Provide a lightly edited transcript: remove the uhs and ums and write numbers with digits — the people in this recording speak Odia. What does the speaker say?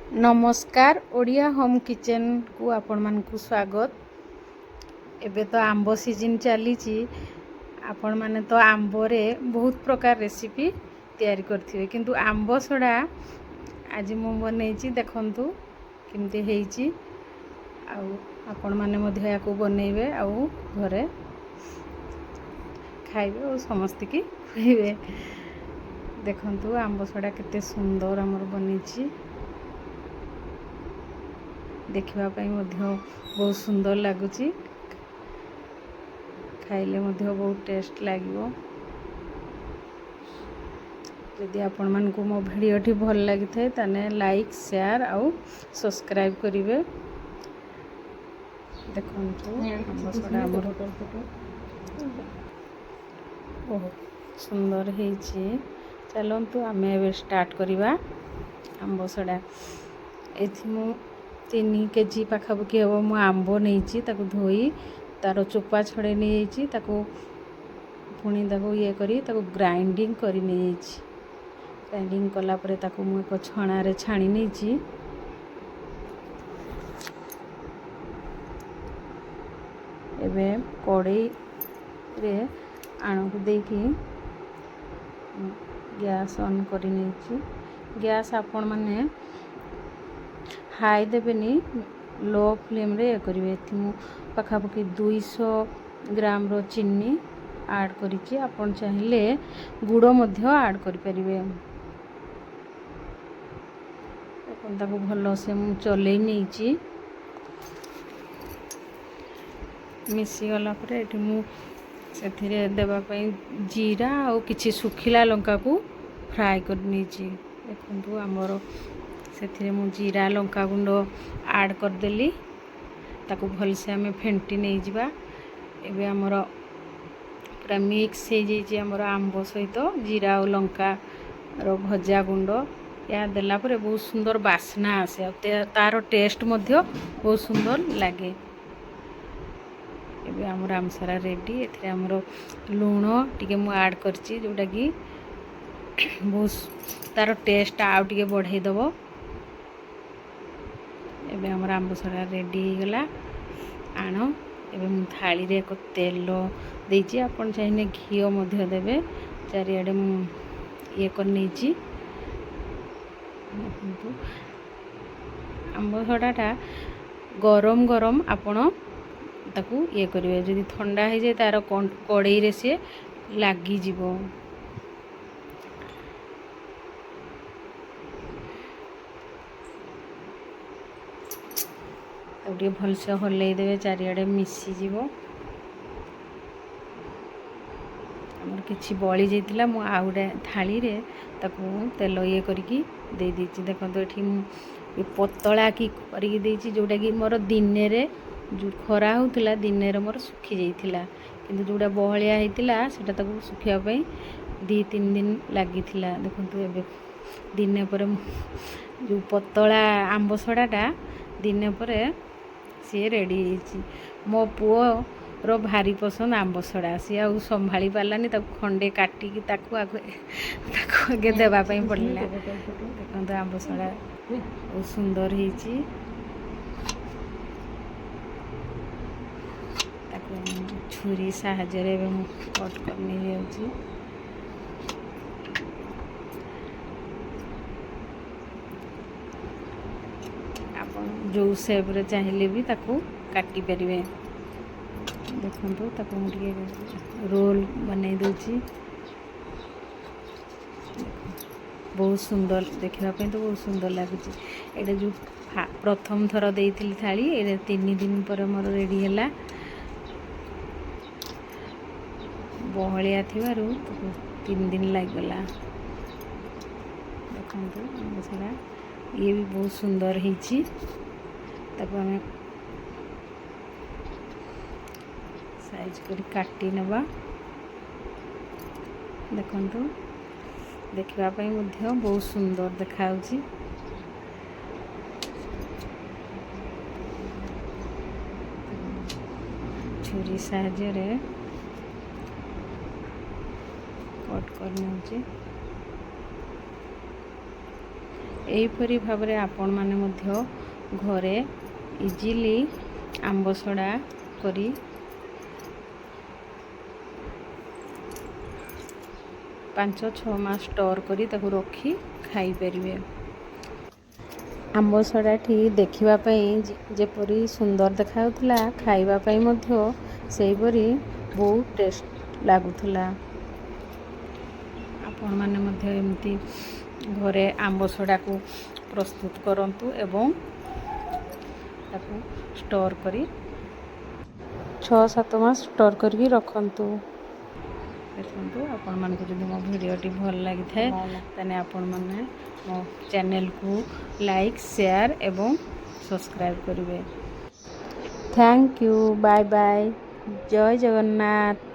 ନମସ୍କାର, ଓଡ଼ିଆ ହୋମ୍ କିଚେନ୍କୁ ଆପଣମାନଙ୍କୁ ସ୍ୱାଗତ। ଏବେ ତ ଆମ୍ବ ସିଜିନ୍ ଚାଲିଛି। ଆପଣମାନେ ତ ଆମ୍ବରେ ବହୁତ ପ୍ରକାର ରେସିପି ତିଆରି କରିଥିବେ, କିନ୍ତୁ ଆମ୍ବ ସଡ଼ା ଆଜି ମୁଁ ବନେଇଛି। ଦେଖନ୍ତୁ କେମିତି ହେଇଛି, ଆଉ ଆପଣମାନେ ମଧ୍ୟ ଏହାକୁ ବନେଇବେ ଆଉ ଘରେ ଖାଇବେ ଆଉ ସମସ୍ତିକି ଖୁଆଇବେ। ଦେଖନ୍ତୁ, ଆମ୍ବ ସଡ଼ା କେତେ ସୁନ୍ଦର ଆମର ବନିଛି। ଦେଖିବା ପାଇଁ ମଧ୍ୟ ବହୁତ ସୁନ୍ଦର ଲାଗୁଛି, ଖାଇଲେ ମଧ୍ୟ ବହୁତ ଟେଷ୍ଟ ଲାଗିବ। ଯଦି ଆପଣମାନଙ୍କୁ ମୋ ଭିଡ଼ିଓଟି ଭଲ ଲାଗିଥାଏ, ତାହେଲେ ଲାଇକ୍, ସେୟାର ଆଉ ସବସ୍କ୍ରାଇବ୍ କରିବେ। ଦେଖନ୍ତୁ, ଆମ୍ବ ସଡ଼ା ଆମର ବହୁତ ସୁନ୍ଦର ହେଇଛି। ଚାଲନ୍ତୁ, ଆମେ ଏବେ ଷ୍ଟାର୍ଟ କରିବା ଆମ୍ବ ସଡ଼ା। ଏଠି ମୁଁ 3 କେଜି ପାଖାପାଖି ହେବ ମୁଁ ଆମ୍ବ ନେଇଛି। ତାକୁ ଧୋଇ ତା'ର ଚୋପା ଛଡ଼େଇ ନେଇଯାଇଛି। ତାକୁ ପୁଣି ତାକୁ ଇଏ କରି ତାକୁ ଗ୍ରାଇଣ୍ଡିଙ୍ଗ କରି ନେଇଯାଇଛି। ଗ୍ରାଇଣ୍ଡିଙ୍ଗ କଲା ପରେ ତାକୁ ମୁଁ ଏକ ଛଣାରେ ଛାଣି ନେଇଛି। ଏବେ କଡ଼େଇରେ ଆଣକୁ ଦେଇକି ଗ୍ୟାସ୍ ଅନ୍ କରି ନେଇଛି। ଗ୍ୟାସ୍ ଆପଣମାନେ ହାଇ ଦେବେନି, ଲୋ ଫ୍ଲେମ୍ରେ ଇଏ କରିବେ। ଏଠି ମୁଁ ପାଖାପାଖି 200 ଗ୍ରାମର ଚିନି ଆଡ଼୍ କରିଛି। ଆପଣ ଚାହିଁଲେ ଗୁଡ଼ ମଧ୍ୟ ଆଡ଼୍ କରିପାରିବେ। ତାକୁ ଭଲସେ ମୁଁ ଚଲେଇ ନେଇଛି। ମିଶିଗଲା ପରେ ଏଠି ମୁଁ ସେଥିରେ ଦେବା ପାଇଁ ଜିରା ଆଉ କିଛି ଶୁଖିଲା ଲଙ୍କାକୁ ଫ୍ରାଏ କରି ନେଇଛି। ଦେଖନ୍ତୁ, ଆମର ସେଥିରେ ମୁଁ ଜିରା ଲଙ୍କା ଗୁଣ୍ଡ ଆଡ଼୍ କରିଦେଲି। ତାକୁ ଭଲସେ ଆମେ ଫେଣ୍ଟି ନେଇଯିବା। ଏବେ ଆମର ପୁରା ମିକ୍ସ ହେଇଯାଇଛି ଆମର ଆମ୍ବ ସହିତ ଜିରା ଆଉ ଲଙ୍କାର ଭଜା ଗୁଣ୍ଡ। ଏହା ଦେଲା ପରେ ବହୁତ ସୁନ୍ଦର ବାସ୍ନା ଆସେ ଆଉ ତା'ର ଟେଷ୍ଟ ମଧ୍ୟ ବହୁତ ସୁନ୍ଦର ଲାଗେ। ଏବେ ଆମର ଆମ୍ବସରା ରେଡ଼ି। ଏଥିରେ ଆମର ଲୁଣ ଟିକେ ମୁଁ ଆଡ଼୍ କରିଛି, ଯେଉଁଟାକି ବହୁତ ତା'ର ଟେଷ୍ଟ ଆଉ ଟିକେ ବଢ଼େଇ ଦେବ। ଏବେ ଆମର ଆମ୍ବସରା ରେଡ଼ି ହେଇଗଲା ଆଣ। ଏବେ ମୁଁ ଥାଳିରେ ଏକ ତେଲ ଦେଇଛି। ଆପଣ ଚାହିଁଲେ ଘିଅ ମଧ୍ୟ ଦେବେ। ଚାରିଆଡ଼େ ମୁଁ ଇଏ କରିନେଇଛି। ଦେଖନ୍ତୁ, ଆମ୍ବ ସଡ଼ାଟା ଗରମ ଗରମ ଆପଣ ତାକୁ ଇଏ କରିବେ। ଯଦି ଥଣ୍ଡା ହେଇଯାଏ, ତା'ର କଡ଼େଇରେ ସିଏ ଲାଗିଯିବ। ତାକୁ ଟିକେ ଭଲସେ ହଲେଇ ଦେବେ, ଚାରିଆଡ଼େ ମିଶିଯିବ। ଆମର କିଛି ବଳି ଯାଇଥିଲା, ମୁଁ ଆଉ ଗୋଟେ ଥାଳିରେ ତାକୁ ତେଲ ଇଏ କରିକି ଦେଇଦେଇଛି। ଦେଖନ୍ତୁ, ଏଠି ମୁଁ ପତଳା କି କରିକି ଦେଇଛି, ଯେଉଁଟାକି ମୋର ଦିନେରେ, ଯେଉଁ ଖରା ହେଉଥିଲା, ଦିନେରେ ମୋର ଶୁଖି ଯାଇଥିଲା। କିନ୍ତୁ ଯେଉଁଟା ବହଳିଆ ହେଇଥିଲା, ସେଇଟା ତାକୁ ଶୁଖିବା ପାଇଁ 2-3 ଦିନ ଲାଗିଥିଲା। ଦେଖନ୍ତୁ, ଏବେ ଦିନେ ପରେ ଯେଉଁ ପତଳା ଆମ୍ବ ସଡ଼ାଟା ଦିନେ ପରେ ସିଏ ରେଡ଼ି ହେଇଛି। ମୋ ପୁଅର ଭାରି ପସନ୍ଦ ଆମ୍ବ ସଡ଼ା। ସିଏ ଆଉ ସମ୍ଭାଳି ପାରିଲାନି। ତାକୁ ଖଣ୍ଡେ କାଟିକି ତାକୁ ଆଗେ ଦେବା ପାଇଁ ପଡ଼ିଲା। ଦେଖନ୍ତୁ, ଆମ୍ବ ସଡ଼ା ବହୁତ ସୁନ୍ଦର ହେଇଛି। ତାକୁ ଛୁରୀ ସାହାଯ୍ୟରେ ଏବେ ମୁଁ କଟ୍ କରି ନେଇଯାଉଛି। ଆପଣ ଯେଉଁ ସେପ୍ରେ ଚାହିଁଲେ ବି ତାକୁ କାଟି ପାରିବେ। ଦେଖନ୍ତୁ, ତାକୁ ମୁଁ ଟିକେ ରୋଲ୍ ବନେଇ ଦେଉଛି। ବହୁତ ସୁନ୍ଦର ଦେଖିବା ପାଇଁ ତ ବହୁତ ସୁନ୍ଦର ଲାଗୁଛି। ଏଇଟା ଯେଉଁ ପ୍ରଥମ ଥର ଦେଇଥିଲି ଥାଳି, ଏଇଟା 3 ଦିନ ପରେ ମୋର ରେଡ଼ି ହେଲା। ବହଳିଆ ଥିବାରୁ ତାକୁ 3 ଦିନ ଲାଗିଗଲା। ଦେଖନ୍ତୁ, ସେଟା ଇଏ ବି ବହୁତ ସୁନ୍ଦର ହେଇଛି। ତାକୁ ଆମେ ସାଇଜ୍ କରି କାଟି ନେବା। ଦେଖନ୍ତୁ, ଦେଖିବା ପାଇଁ ମଧ୍ୟ ବହୁତ ସୁନ୍ଦର ଦେଖାଯାଉଛି। ଛୁରୀ ସାହାଯ୍ୟରେ କଟ୍ କରିନେଉଛି। ଏହିପରି ଭାବରେ ଆପଣମାନେ ମଧ୍ୟ ଘରେ ଇଜିଲି ଆମ୍ବ ସଢ଼ା କରି 5-6 ମାସ ଷ୍ଟୋର୍ କରି ତାକୁ ରଖି ଖାଇପାରିବେ। ଆମ୍ବ ସଢ଼ାଟି ଦେଖିବା ପାଇଁ ଯେପରି ସୁନ୍ଦର ଦେଖାଯାଉଥିଲା, ଖାଇବା ପାଇଁ ମଧ୍ୟ ସେହିପରି ବହୁତ ଟେଷ୍ଟ ଲାଗୁଥିଲା। ଆପଣମାନେ ମଧ୍ୟ ଏମିତି ଘରେ ଆମ୍ବ ସଢ଼ାକୁ ପ୍ରସ୍ତୁତ କରନ୍ତୁ ଏବଂ ତାକୁ ଷ୍ଟୋର୍ କରି 6-7 ମାସ ଷ୍ଟୋର୍ କରିକି ରଖନ୍ତୁ। ଦେଖନ୍ତୁ, ଆପଣମାନଙ୍କୁ ଯଦି ମୋ ଭିଡ଼ିଓଟି ଭଲ ଲାଗିଥାଏ, ତାହେଲେ ଆପଣମାନେ ମୋ ଚ୍ୟାନେଲକୁ ଲାଇକ୍, ସେୟାର ଏବଂ ସବସ୍କ୍ରାଇବ୍ କରିବେ। Thank you, bye bye, Jay Jagannath.